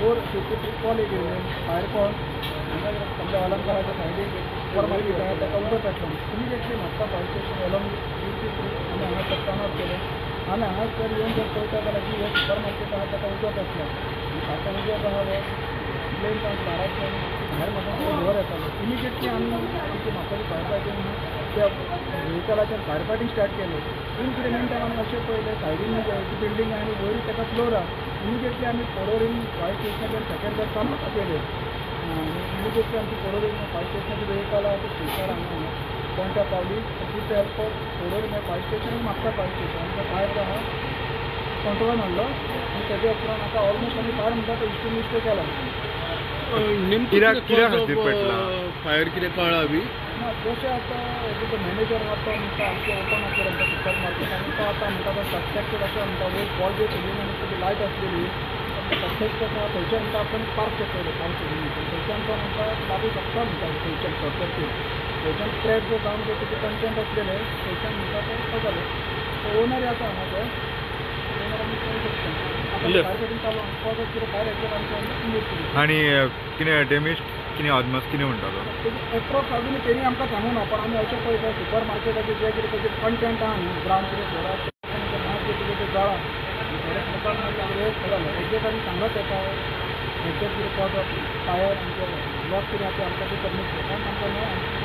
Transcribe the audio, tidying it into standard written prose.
4:53 call एक येयले fire call हांगा आमच्या अलंकाराच्या सायडीक सुपर मार्केट आहा ताका उजो पेटलो. Immediately Mapusa fire station along आमी हांगा टर्न ऑफ केलें आनी हांगासर येवन जर पळयता जाल्यार जी हें सुपर मार्केट आहा ताका उजो पेटलो. आतां उजो आहा हो प्लेन दारांतल्यान भायर म्हाका धुंवर येतालो. इमिडिएटली आमी आमची म्हापसाची फायर फायटींग त्या व्हेकलाचेर फायर फायटींग स्टार्ट केलें. इन कितें टायम आमी अशें पळयलें सायडीन जी बिल्डींग आहा आनी वयर ताका फ्लोर आहा. इमिडिएटली आमी पोरोरीम फायर स्टेशनाचेर सेकेंड बॅच चालू केलें. इमिडिएटली आमची पोरोरीम फायर स्टेशनाची व्हेकल आहा ती थंयसर हांगा कोणत्या पावली with the help of Porvorim fire station आनी म्हापसा फायर स्टेशन आमकां फायर जो आहा कंट्रोलान हाडलो आनी तेज्या उपरांत आतां ऑलमोस्ट आमी फायर म्हणटा तो इश्टू मिश्टू केला. नेमकें कित्या खातीर पेटला फायर कितें कळ्ळा बी ना? जशें आतां जो मॅनेजर आहा तो म्हणटा आमचें ओपन आसलें आमच्या सुपर मार्केट आनी तो आतां म्हणटा तो सस्पेक्टेड अशें म्हणटा वयर बॉल जे चलून आनी ताजी लायट आसलेली सस्पेक्ट आहा थंयच्यान म्हणटा आपण पार्क करतलो कार सोडून थंयच्यान तो म्हणटा लागू शकता म्हणटा थंयच्यान शॉर्ट सर्कीट थंयच्यान स्प्रेड जो जावन जे तेजे कंटेंट आसलेले थंयच्यान म्हणटा तो जालो. तो ओनर आसा हांगा तो ओनर आमी पळोवंक शकता. आतां फायर फायटींग चालू कॉज ऑफ कितें फायर एक्झॅक्ट आमचें. आनी कितें डॅमेज कितें अदमास कितें म्हणटा तो? एप्रोक्स अजून तेणी आमकां सांगू ना, पण आमी अशें पळयता सुपर मार्केटाचें जें कितें तेजें कंटेंट आहा न्हू ग्रावंड कितें फ्लोर आहा कितें तें जळा थोडे एक्झॅक्ट आमी सांगत तेका एक्झॅक्ट कितें कॉज ऑफ फायर आमचें लॉस कितें आसा आमकां तें सबमीट करता आमकां न्हू.